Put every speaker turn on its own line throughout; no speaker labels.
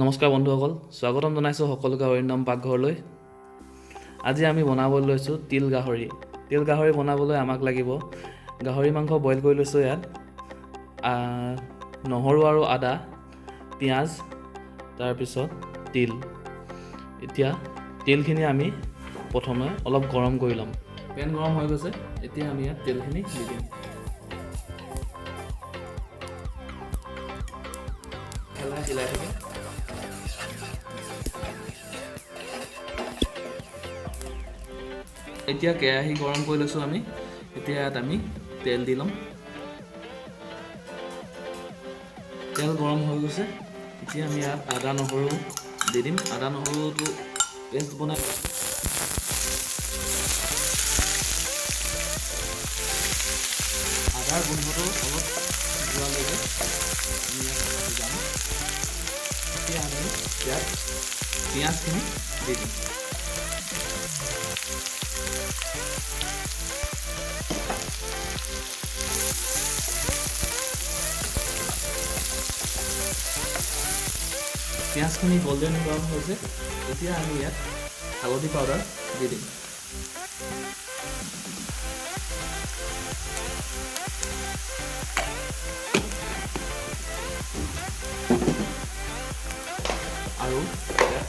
নমস্কাৰ বন্ধুসকল, স্বাগতম জনাইছোঁ সকলোকে অৰিন্দম পাকঘৰলৈ। আজি আমি বনাবলৈ লৈছোঁ তিল গাহৰি। তিল গাহৰি বনাবলৈ আমাক লাগিব গাহৰি মাংস, বইল কৰি লৈছোঁ ইয়াত, নহৰু আৰু আদা, পিঁয়াজ, তাৰপিছত তিল। এতিয়া তিলখিনি আমি প্ৰথমে অলপ গৰম কৰি ল'ম। পেন গৰম হৈ গৈছে। এতিয়া আমি ইয়াত তেলখিনি দি দিম। লাহে হিলাই থাকিম। এতিয়া কেৰাহী গৰম কৰি লৈছোঁ আমি। এতিয়া ইয়াত আমি তেল দি ল'ম। তেল গৰম হৈ গৈছে। এতিয়া আমি ইয়াত আদা নহৰু দি দিম। আদা নহৰুটো পেষ্ট বনাই আদাৰ গোন্ধটো অলপ যোৱালৈকে আমি ইয়াত সিজাম। এতিয়া আমি ইয়াত পিঁয়াজখিনি দি দিম। পিঁয়াজখিনি গল্ডেন ব্ৰাউন হৈছে। এতিয়া আমি ইয়াত হালধি পাউডাৰ দি দিম আৰু ইয়াত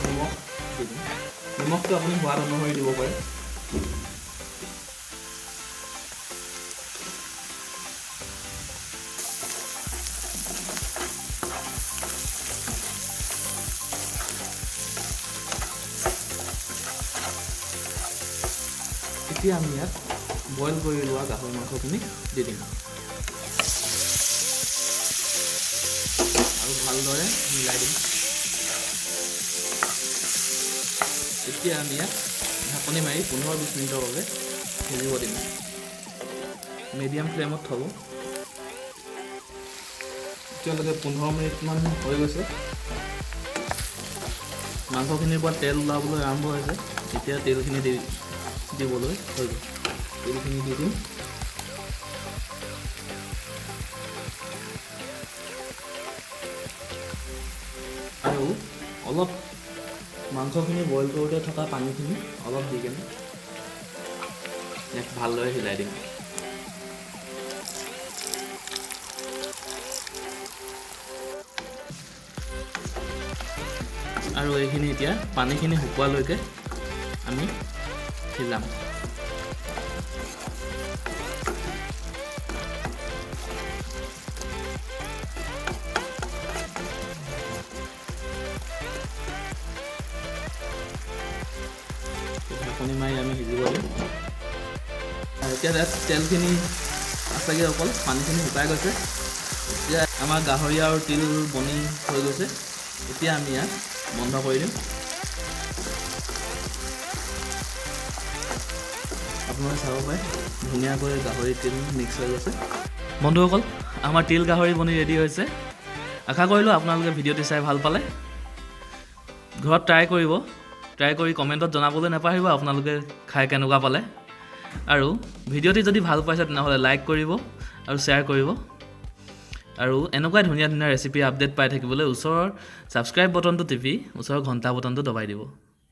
নিমখ দি দিম। নিমখটো আপুনি সোৱাদ অনুসৰি দিব পাৰে। এতিয়া আমি ইয়াত বইল কৰি লোৱা গাহৰি মাংসখিনি দি দিম আৰু ভালদৰে মিলাই দিম। এতিয়া আমি ইয়াত ঢাকনি মাৰি 15-20 মিনিটৰ বাবে সিজিব দিম। মিডিয়াম ফ্লেমত থ'ব। এতিয়ালৈকে 15 মিনিটমান হৈ গৈছে। মাংসখিনিৰ পৰা তেল ওলাবলৈ আৰম্ভ হৈছে। এতিয়া তেলখিনি দি দিবলৈ হৈ গ'ল। তেলখিনি দি দিম আৰু অলপ মাংসখিনি বইল কৰোঁতে থকা পানীখিনি অলপ দি কেনে ইয়াক ভালদৰে হিলাই দিম। আৰু এইখিনি এতিয়া পানীখিনি শুকোৱালৈকে আমি সিজাম। ঢাকনি মাৰি আমি সিজিব দিম। এতিয়া ইয়াত তেলখিনি আছেগৈ অকল, পানীখিনি শুকাই গৈছে। এতিয়া আমাৰ গাহৰি আৰু তিল বনি হৈ গৈছে। এতিয়া আমি ইয়াত বন্ধ কৰি দিম। আপোনালোকে চাব পাৰে, ধুনীয়াকৈ গাহৰি তিল মিক্স হৈ গৈছে। বন্ধুসকল, আমাৰ তিল গাহৰি বনি ৰেডি হৈছে। আশা কৰিলোঁ আপোনালোকে ভিডিঅ'টি চাই ভাল পালে। ঘৰত ট্ৰাই কৰিব। ট্ৰাই কৰি কমেণ্টত জনাবলৈ নাপাহৰিব আপোনালোকে খাই কেনেকুৱা পালে। আৰু ভিডিঅ'টি যদি ভাল পাইছে, তেনেহ'লে লাইক কৰিব আৰু শ্বেয়াৰ কৰিব। আৰু এনেকুৱাই ধুনীয়া ধুনীয়া ৰেচিপি আপডেট পাই থাকিবলৈ ওচৰৰ ছাবস্ক্ৰাইব বটনটো টিপি ওচৰৰ ঘণ্টা বটনটো দবাই দিব।